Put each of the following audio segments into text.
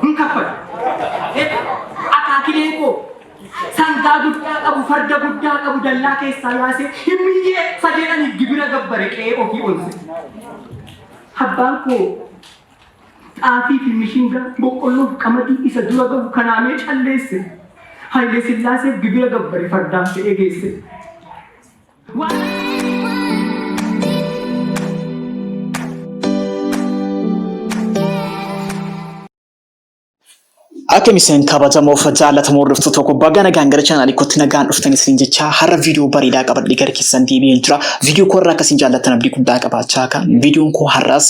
Hin kaffalu. Akaakileen koo sangaa guddaa qabu, farda guddaa qabu dallaa keessaa yaasee himmiyyee sadeedhaniif gibira gabbare qe'ee ofii onse. Abbaan koo xaafii fi mishingaa, boqqolloo fi qamadii isa dura gahu kanaamee calleesse. Hayilee Sillaaseef gibira gabbare fardaan fe'ee geesse. Waan Akkam isin kabajamoof jaallatamoo hordoftoota tokko baga nagaan gara chaanaalii kootti nagaan dhuftan isin jechaa har'a viidiyoo bareedaa qabadhee gara keessan deebi'een jira. Viidiyoo koo irraa akkasiin jaallattan abdii guddaa qabaachaa kan viidiyoon koo har'aas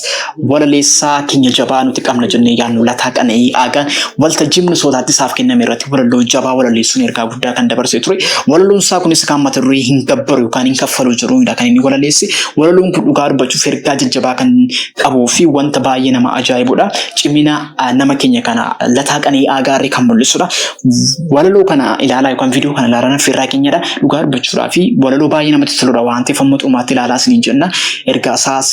walaleessaa keenya jabaa nuti qabna jennee yaadnu Lataa Qana'ii Aagaan waltajjii Minisootaatti isaaf kenname irratti walaloo jabaa walaleessuun ergaa guddaa kan dabarsee ture. Walaloon isaa kunis kan mata duree hin gabbaru yookaan hin kaffalu jedhuunidha kan inni walaleesse. Walaloon kun dhugaa dubbachuuf ergaa jajjabaa kan qabuu fi wanta baay'ee nama ajaa'ibudha. Cimina nama keenya kana Lataa Qana'ii Aagaarree kan mul'isudha. Walaloo kana ilaalaa yookaan viidiyoo kana ilaalaa affeerraa keenyadha. Dhugaa dubbachuudhaa fi walaloo baay'ee namatti toludha waan ta'eef amma xumaatti ilaalaa isiniin jenna. Ergaa isaas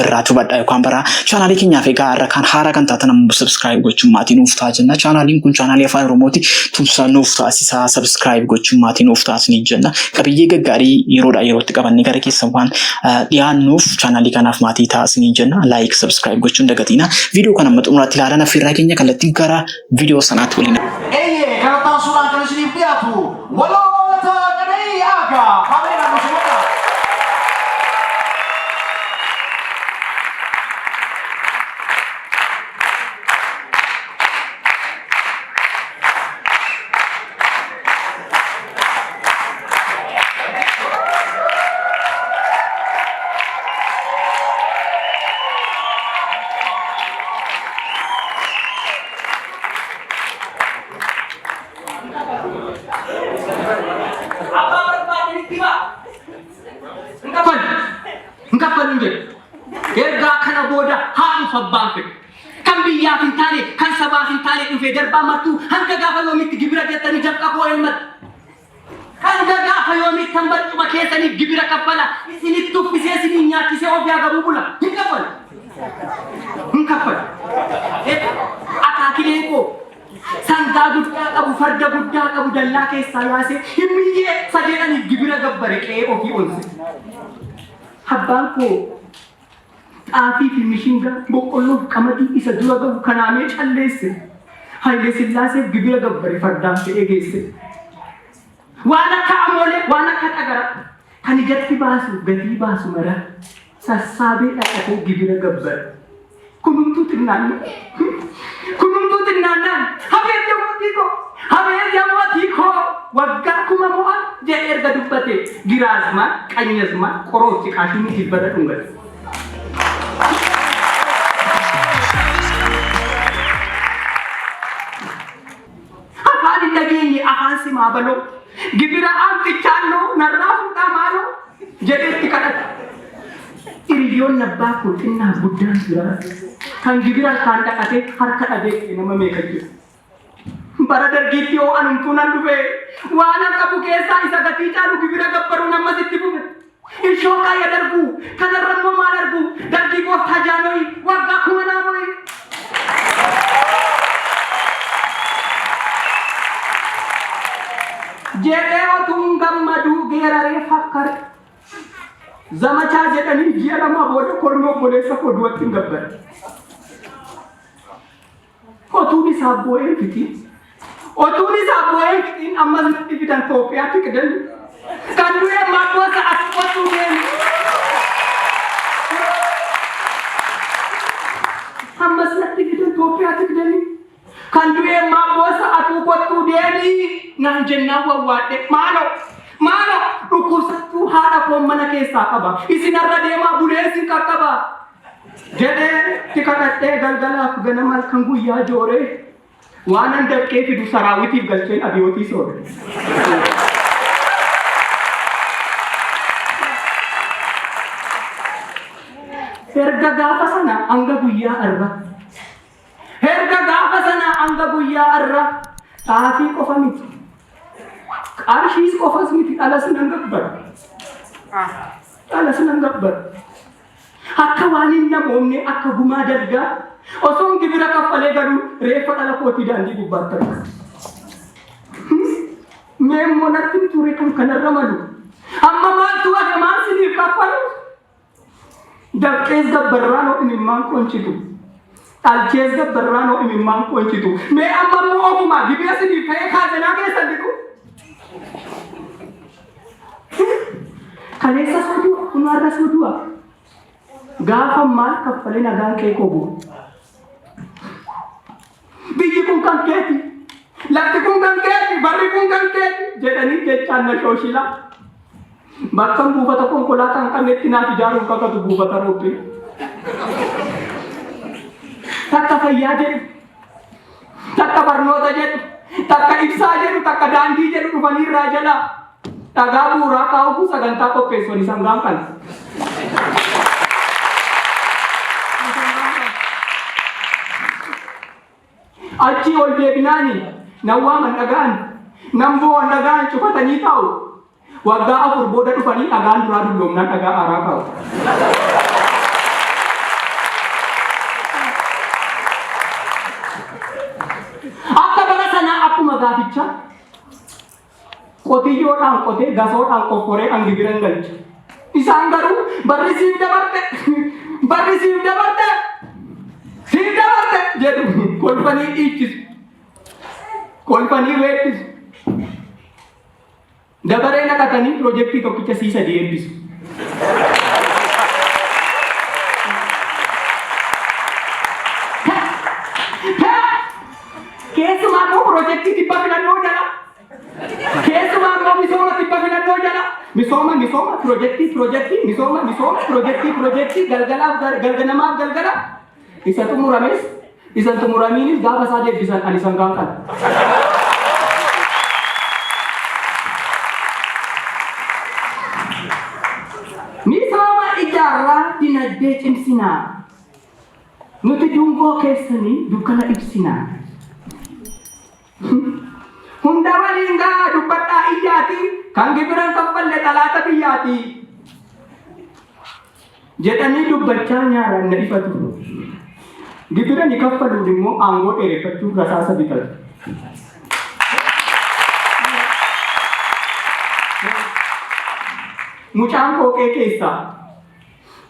irraa hubadha yookaan baraa. Chaanaalii keenyaaf egaa har'a kan haaraa kan taatan ammoo subscribe gochuun maatii nuuf ta'a jenna. Chaanaaliin kun chaanaalii afaan Oromooti. Tumsa nuuf taasisaa subscribe gochuun maatii nuuf ta'a isiniin jenna. Qabiyyee gaggaarii yeroodhaa yerootti qabannee gara keessan waan dhiyaannuuf chaanaalii kanaaf maatii ta'a isiniin jenna. Like subscribe gochuun dagatiina. Viidiyoo kana amma xumuraatti ilaalan affeerraa keenya kallattiin gara viidiyoo sanaatti waliin. Eeyyee, kana taasisuudhaan kan isiniif dhiyaatu waloo Lataa Qana'ii Aagaa hamileedhaan nu simadhaa. Abbaa barbaadanitti himaa. Hin kaffalu. Hin kaffalu hin jedhu. Ergaa kana booda haa dhufu abbaan fedhe. Kan biyyaaf hin taane, kan sabaaf hin taane dhufee darbaa martuu hanga gaafa yoomitti gibira jettanii dafqa koo elmattu. Hanga gaafa yoomiittan barcuma keessaniif gibira kaffala isinitti uffisee isiniin nyaachisee ofii agabuu bula. Hin kaffalu. Hin kaffalu. Akaakileen koo sangaa guddaa qabu, farda guddaa qabu dallaa keessaa yaasee himmiyyee sadeedhaniif gibira gabbare qe'ee ofii onse. Abbaan koo Xaafii fi mishingaa, boqqolloo fi qamadii isa dura gahu kanaamee calleesse. Hayilee Sillaaseef gibira gabbare fardaan fe'ee geesse. Waan akka amoolee, waan akka xagaraa kan ijatti baasu gatii baasu mara sassaabee dhaqatee gibira gabbare. Kunumtuu xinnaannaan. Kunumtuu xinnaannaan. Habeet yaa mootii koo! Habeet yaa mootii koo! Waggaa kuma mo'a jedhee erga dubbate Giraazmaan, Qanyazmaan, qoroof ciqaa shumii jilbarra dhungate. Afaan hin dhageenye afaan simaa baloo. Gibira aantichaalloo narraa fuudhaa maaloo jedhee itti kadhate. Hiriyoonni abbaa koo xinnaaf guddaan jira. Kan gibira harkaan dhaqatee harka dhabee nama meeqa jira. Bara dargiitti hoo anumtuu nan dhufe. Waanan qabu keessaa isa gatii caalu gibira gabbaruun ammas itti fufe. Ishoo kaaya darbu kanarra immoo maal argu dargii gooftaa jaanoyi waggaa kuma naamoyi. Jedhee otuun gammaduu geeraree fakkare. Zamachaa jedhanii ji'a lama booda kormi obboleessa koo du'atti hin gabbare. Otuun isaa boo'ee fixiin. Otuun isaa boo'ee fixiin ammas natti fidan Itoophiyaatti qidanii. Kan du'e mabboosa as qottuu deemi. Ammas natti fidan Itoophiyaatti qidanii. Kan du'e mabboosa atuu kottuu deemi naan jennaan wawwaadhe maaloo. Maaloo dhukkubsattuu haadha koo mana keessaa qaba. Isin har'a deemaa bulee isin qaqqaba. Jedhee itti kadhadhee galgalaaf ganama halkan guyyaa jooree waanan dafqee fidu saraawitiif galcheen abiyootii soore. Erga gaafa sana hanga guyyaa har'a. Erga gaafa sana hanga guyyaa har'a xaafii qofa miti. Qarshiis qofas miti dhalas nan gabbara. Dhalas nan gabbara. Akka waan hin namoomne akka gumaa dalgaa Osoon gibira kaffalee galuu reeffa dhala kootii daandii gubbaatti arga. Mee immoo natti hin ture kan kanarra malu. Amma maaltu hafe maal siniif kaffalu? Dafqees gabbarraan hoo imimmaan qoncitu. Dhalchees gabbarraan hoo imimmaan qoncitu. Mee amma immoo ofumaa gibira siniif ta'ee kaazenaa keessan dhiqu. Kaleessa soo du'a, kun har'a soo du'a. Gaafa maal kaffalee nagaan kee koo bu'a. Biyyi kun kan keeti, lafti kun kan keeti, barri kun kan keeti jedhanii jechaan na shooshila. Bakka buufata konkolaataa hin qabnetti naaf ijaaruuf kakatu buufata roobbee. Takka fayyaa jedhu, takka barnoota jedhu, takka ibsaa jedhu, takka daandii jedhu dhufanii irraa jalaa dhagaa bu'uuraa kaa'uuf sagantaa qopheessuun sangaan kana. Achii ol deebinaani nan waaman dhagaan, nan boo'an dhagaan cufatanii taa'u. Waggaa 4 booda dhufanii dhagaan duraa dulloomnaan dhagaa haaraa kaa'u. Akka bara sanaa akkuma gaafichaa qotiyyoodhaan qotee gasoodhaan qofforee an gibira hin galchu. Isaan garuu barri siif dabarte barri siif dabarte siif dabarte jedhu kolfanii dhiichisu. Kolfanii weeddisu. Dabaree naqatanii pirojektii tokkicha sii sadii eebbisu. Keessumaa immoo pirojektii tibba filannoo jala. Keessumaa immoo misooma tibba filannoo jala. Misooma misooma pirojektii pirojektii misooma misooma pirojektii pirojektii galgalaaf galganamaaf galgala. Isa xumurames isa hin xumuramiinis gaafa isaa deebisan ani sangaan kana. Misooma ijaarraa dinagdee cimsinaa. Nuti dungoo keessanii dukkana ibsinaa. Hunda waliin gahaa dubbadhaa iyyaati kan gibira hin kaffalle xalaata biyyaati. Jedhanii dubbachaa nyaaraan na ifatu. Gibira ni kaffaluun immoo aangoo dheereffachuuf rasaasa bitatu. Mucaan qooqee keessaa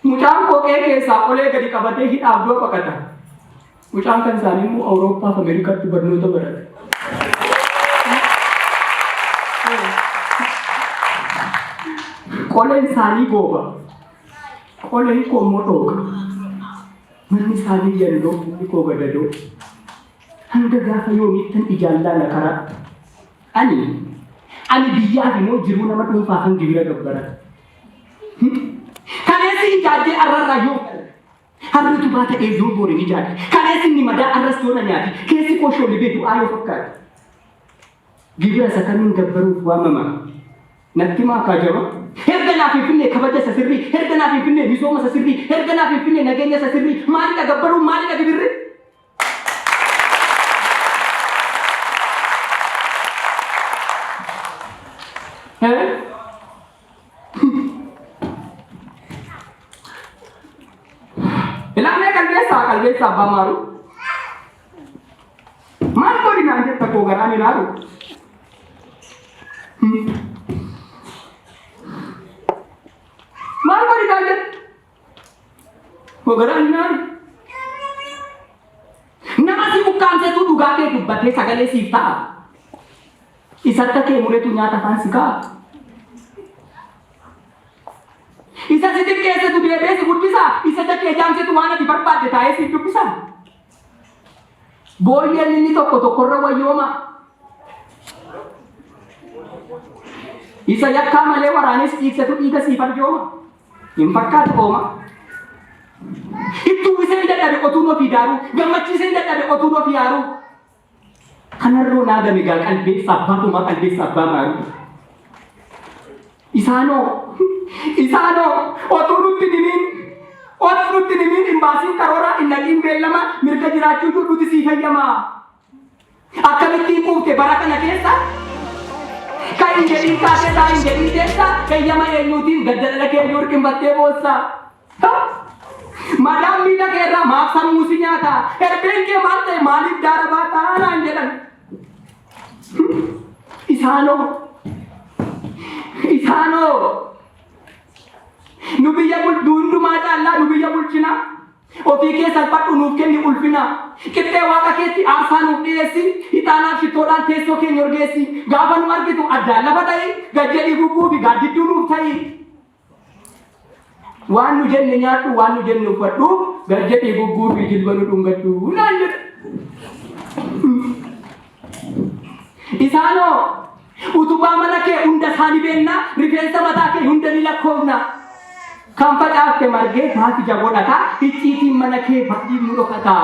Mucaan qooqee keessaa qolee gadi qabatee hidhaaf du'a baqata. Mucaan kan isaanii immoo Awurooppaa fi Ameerikaatti barnoota barate. Qoleen isaanii gooba. Qoleen koo immoo dhooqa. Manni isaanii yalloo, manni koo gadadoo. Hanga gaafa yoomiittan ijaan laala karaa. Ani ani biyyaaf immoo jiruu nama dhuunfaafan gibira gabbara. Kaleessi ijaajjee arrarraa yoo Harri utubaa ta'ee yoo boore ni jaate. Kaleessi inni madaa arras yoo na nyaate. Keessi koo shoolibee du'aa yoo fakkaate. Gibira isa kamiin gabbaruuf waamama? Natti himaa kaa jama. Herga naaf Finfinnee kabaja isa sirrii. Herga naaf Finfinnee misooma isa sirrii. Herga naaf Finfinnee nageenya isa sirrii. Maalidha gabbaruun maalidha gibirri? Eh? Ilaalee qalbeessaa qalbeessaa abbaa maaru. Maal godhi naan jetta koo garaan ilaalu. Maal godhi naan jetta koo garaan ilaalu. Nama si ukkaamsetu dhugaa kee dubbatee sagalee siif ta'a. Isa harka kee muretu nyaata afaan si kaa'a. Isa si xiqqeessetu deebi'ee si guddisa. Isa ija kee jaamsetu waan ati barbaadde taa'ee siif dubbisa. Booyyeen inni tokko tokkorra wayyooma. Isa yakkaa malee waraanis dhiigsetu dhiiga siif arjooma. Hin fakkaatu ooma. Itti uwwiseen dadhabe otuun ofii daaruu. Gammachiiseen dadhabe otuun ofii aaruu. Kanarroo naa game gaa qalbeessa abbaa kumaa qalbeessa abbaa maaruu. Isaanoo isaanoo otuu nutti hin himiin otuu nutti hin himiin hin baasiin karooraa hin naqiin beellama mirga jiraachuu iyyuu nuti siif hayyamaa. Akkamittiin quufte bara kana keessa kan hin jedhiin kaatee taa hin jedhiin teessa heyyama eenyuutiin gadda dhala kee iyyuu hirqinfattee boossaa. Madaan miila kee irraa maaf sammuu si nyaata? Herbeen kee maal ta'e maaliif daara baataa naan jedhan. Isaanoo isaanoo nu biyya hundumaa caallaa nu biyya bulchina. Ofii kee salphadhu nuuf kenni ulfina. Qixxee waaqa keetti aarsaa nuuf dhiyeessi. Ixaanaaf shittoodhaan teessoo keenya urgeessi. Gaafa nu argitu addaan lafa dha'i. Gad jedhii gugguufi gaaddidduu nuuf ta'i. Waan nu jenne nyaadhu, waan nu jenne uffadhu, gad jedhii gugguufi jilba nu dhungadhu naan jedhe. Isaanoo utubaa mana kee hunda isaanii beenna, rifeensa mataa kee hunda ni lakkoofna. Kan facaafte margee maaf ija godhata, icciitiin mana kee maaliif nu dhokata?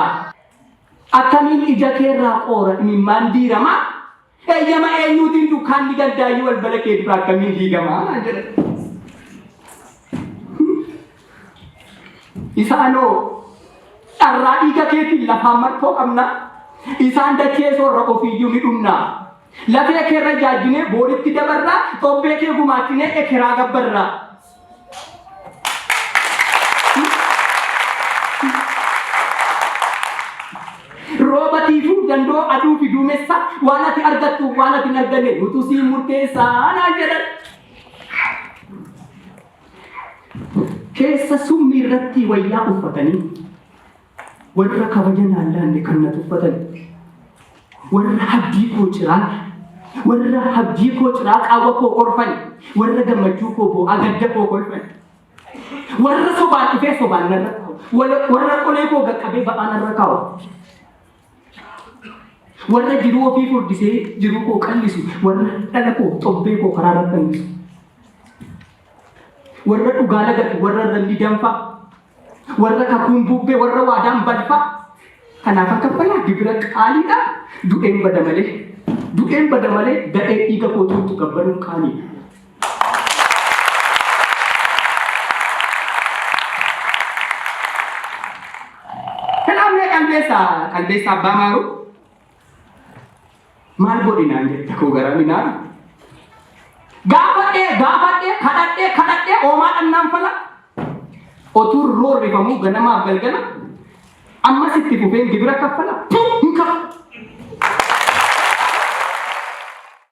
Akkamiin ija keerraa qoora imimmaan diirama? Eeyyama eenyuutiin dukkaanni gandaayyuu balbala kee dura akkamiin diigama? Naan jedhan. Isaanoo dharraa dhiiga keetiin lafaan martoo qabna. Isaan dachee soorra ofiiyyuu ni dhumna. Lafee keerra jaajjinee booritti dabarra, xobbee kee gumaachinee ekeraa gabbarra. Rooba tiifuu dandoo aduu fi duumessa waan ati argattu waan ati hin arganne nutu sii murteessaa naan jedhan. Keessa summii irratti wayyaa uffatanii warra kabaja naan laanne kan na tuffatan warra abdii koo ciraa warra abdii koo ciraa qaawwa koo qorfan warra gammachuu koo boo'aa gadda koo kolfan warra sobaan dhufee sobaan narra kaa'u warra qolee koo qaqqabee ba'aa narra kaa'u warra jiruu ofii furdisee jiruu koo qallisu warra dhala koo xobbee koo karaa irratti hanbisu warra dhugaa lagatu warra irratti danfa warra kakuun bubbee warra waadaan balfa kanaaf akka kaffalaa gibira qaaliidha du'een bada malee du'een bada malee gadhee dhiiga koo tuutu gabbaruun qaaniidha. Kanaaf mee qalbeessa qalbeessa abbaa maaru maal godhi naan jetta koo garaa minaaru. Gaafadhee gaafadhee kadhadhee kadhadhee oomaa dhannaan fala otuun roorrifamuu ganamaaf galgala ammas itti fufeen gibira kaffala.